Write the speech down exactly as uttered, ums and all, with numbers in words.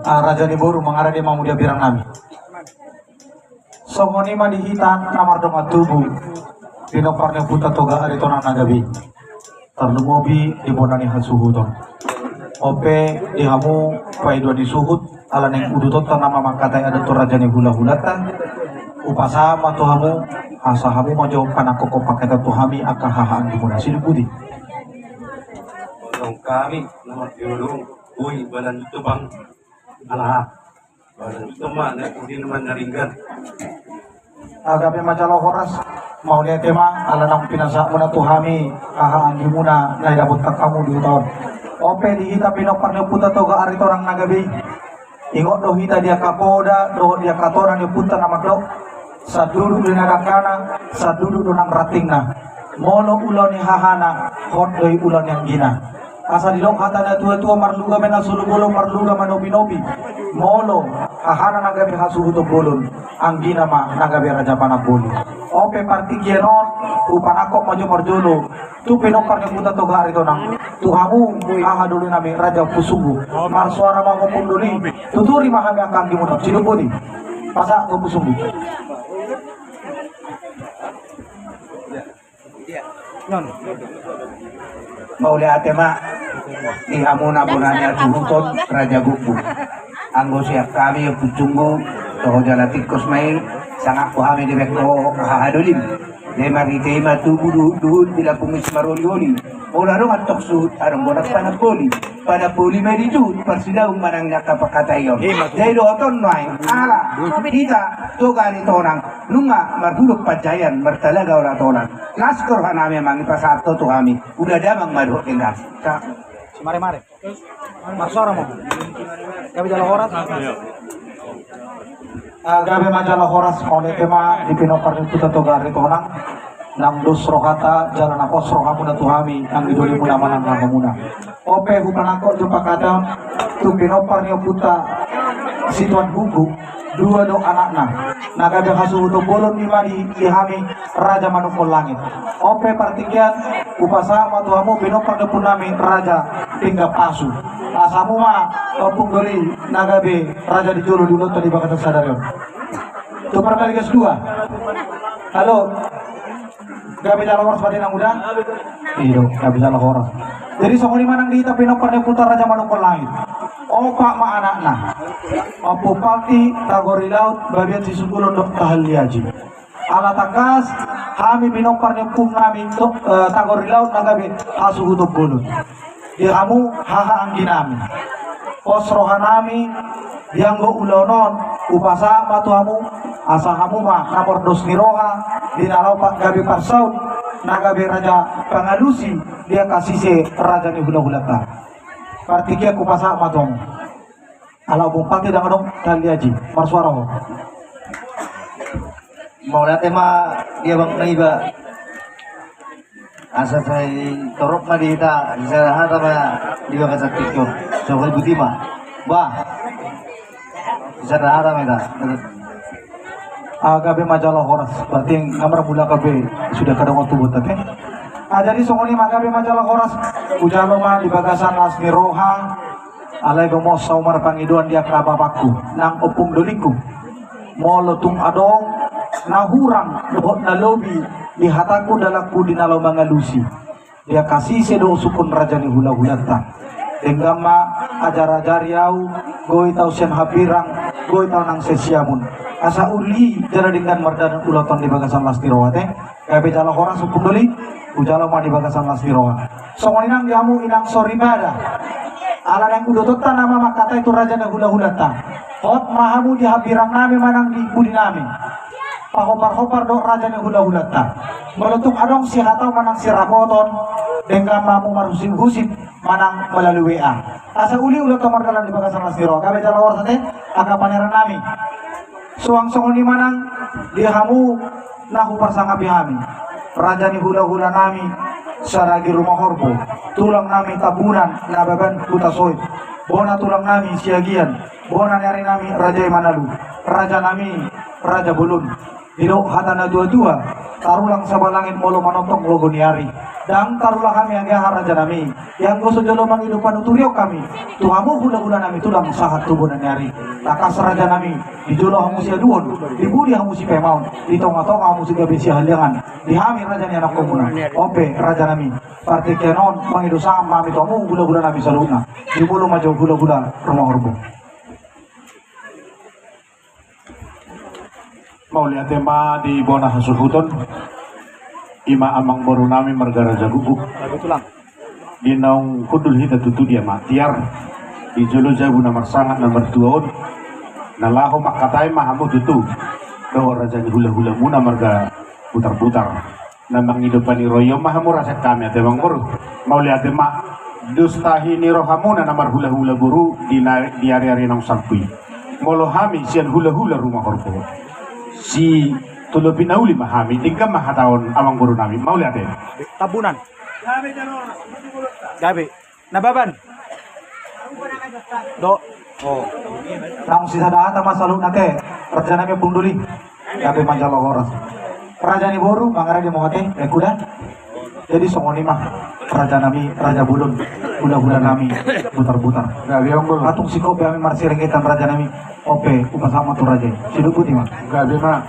Ah, raja ni boru, mangarade ma hamu di hambirang nami. Songon i ma di hita na mardongan tubu, pinompar ni ompunta Toga Aritonang na gabe i. Tarlumobi di bona ni hasuhuton. On pe di hamu paidua ni suhut, ala naeng udutonta nama mangkatai adat tu raja ni hulahulanta, hupasahat ma tu hamu, asa hamu ma jo panangkokhon pangkataion tu hami angka hahaanggimuna. Sinubuti. Tong hami nama jolo, boi balan tubang. Ala aha? Balan tubang na pudi nama na ringgan. Ah, gabe ma jala horas, mauliate ma ala naung pinasahatmuna tu hami hahaanggimuna na didapot hamu di huta on. On pe di hita pinompar ni ompunta Toga Aritonang na gabe i. Ingot do hita di angka poda dohot di angka tona ni ompunta na mandok: Sanduduk do na dangkana, sanduduk do nang rantingna. Molo ulaon ni hahana, hot do i ulaon ni anggina. Asa didok hata ni natuatua: Marluga ma na solu bolon, marluga manobinobi. Molo hahana na gabe hasuhuton bolon, anggina ma na gabe raja panamboli. On pe partingkian on, hupanangkok ma jo marjolo tu pinompar ni ompunta Toga Aritonang, tu hamu haha doli nami Raja Ompusunggu. Marsuara ma hamu Ompung Doli, tuturi ma hami angka anggimuna. Sinubuti. Pasahat tu Ompusunggu. Mauliate ma di hamu na bona ni hasuhuton, raja gumbu. Anggo sian hami Ompusunggu, toho jala tingkos ma i, sangap hami dibaen ho haha dolim. Jadi marhite i ma tubu duhutduhut, di lambung i marolioli. Molo adong antong suhut, adong bona panamboli. Panamboli ma i di juhut, parsidaun manang angka pangkataion. Jadi dohonon nuaeng, ala hita Toga Aritonang nunga marhuluk panjaian, martalaga olat-olat. Las roha nami, amang, hupasahat ho tu hami. Uda damang ma dohot denggan. Sa- Maremare. Marsuara ma. Gabe jala horas. Ah, gabe ma jala horas, mauliate ma di pinompar ni ompunta Toga Aritonang. Nang dos rohanta jala na pos rohamuna tu hami, anggi dolimuna manang rahamuna. On pe hupanangkok jo pangkataion tu pinompar ni ompunta Situan Gumbu, dua do anakna. Na gabe hasuhuton bolon i ma di, di hami Raja Manungkol Langit. On pe partingkian, hupasahat ma tu hamu pinompar ni ompu nami Raja Pinggan Pasu. Asa hamu ma Ompung Doli na gabe raja di jolo di ulaonta di bagasan sadari on. Tu parmaligas dua. Halo. Gabe jala horas, pade nang uda. Iyo, gabe jala horas. Jadi songon i ma nang di hita pinompar ni ompunta Raja Manungkol Langit. Opat ma anakna. Ompu Pati, Tagor i Laut, Babiat Sisungkul dohot Tahalli Aji. Ala tangkas hami pinompar ni ompu nami to, eh, Tagor i Laut na gabe hasuhuton bolon. Di hamu hahaanggi nami, pos roha nami, di anggo ulaon on, hupasahat ma tu hamu, asa hamu ma na mardos ni roha, di na laho gabe parsaut, na gabe raja pangalusi, di angka sise raja ni hulahulanta. Partingkian hupasahat ma tu hamu. Ala Ompung Pati ndang adong, Tahalli Aji, marsuara ho. Mauliate ma di abang na iba. Asa sai torop ma di hita, sisada hata ma di bagasan tingki on. Songon i, boti ma. Bah. Sisada hata ma hita. Ah, gabe ma jala horas. Berarti na marmula gabe sudah kadang waktu buat tadi. Ah, jadi songon i ma, gabe ma jala horas. Hujalo ma di bagasan las ni roha. Alai gomos au marpangidoan di angka bapakku nang ompung dolingku. Molo tung adong na hurang dohot na lobi di hatangku, dalanku di na laho mangalusi, di angka sise dohot sungkun raja ni hulahulanta, denggan ma ajarajari au, goit au sian hambirang, goit au nang sian siamun. Asa uli jala denggan mardalan ulaonta on di bagasan las ni roha, te. Gabe jala horas ompung doli, hujalo ma di bagasan las ni roha. Songon i nang di hamu inang soripada. Ala naeng udotonta nama mangkatai tu raja ni hulahulanta. Hot ma hamu di hambirang nami manang di pudi nami. Pahoparhopar dohot raja ni hulahulanta. Molo tung adong sihatahon manang sirapoton, denggan ma hamu marhusiphusi manang melalui W A. Asa uli ulaonta mardalan di bagasan las ni roha. Gabe jala horas ate angka paneran nami. Suang songon i ma nang di hamu na huparsangapi hami, raja ni hulahula nami Saragi Rumahorbo, tulang nami Tambunan Nababan Hutasoit, bona tulang nami Siagian, bona ni ari nami raja i Manalu, raja nami raja bolon. Didok hata na tua-tua, tarulang saba langit molo manongtong logo ni ari. Ndang tarulang hami anggiat raja nami. Ianggo so jolo mangido panuturion hami tu hamu hula-hula nami tulang sahat tu bona ni ari. Tangkas raja nami, di jolo hamu siaduon, di pudi hamu sipaimaon, di tonga-tonga hamu sigabe sihaliangan. Di hami raja ni anakkonmuna. On pe raja nami, partingkian on mangido sangap ma hami tu hamu hula-hula nami saluhutna. Di molo ma jo hula-hula Rumahorbo. Mauliate ma di bona hasuhuton. I ma amangboru nami marga Raja Guguk. Di naung hundul hita tutu dia ma tiar di jolo jabu na marsangap na martua on, na laho mangkatai ma hamu tutu dohot raja ni hula-hulamuna marga Butar-butar. Na mangido paniroion ma hamu raja nami, ate amangboru. Mauliate ma. Dos tahi ni rohamuna na marhula-hula boru di na-, di ari-ari naung salpu i. Molo hami sian hula-hula Rumahorbo, sitolopi na uli ma hami, denggan ma hataon amangboru nami. Mauliate. Tambunan. Gabe. Nababan. Do. Oh. Naung sisada hata ma saluhutna, ate. Raja nami, Ompung Doli. Gabe manjalo horas. Raja ni boru, mangarade ma ate, eh, kuda. Jadi songon i ma. Raja nami, raja bolon. Hula-hula nami, Butar-butar. Gabe, amangboru. Atung singkop be hami marsiringitan raja nami. On pe, hupasahat ma tu raja i. Sidok boti ma. Gabe ma.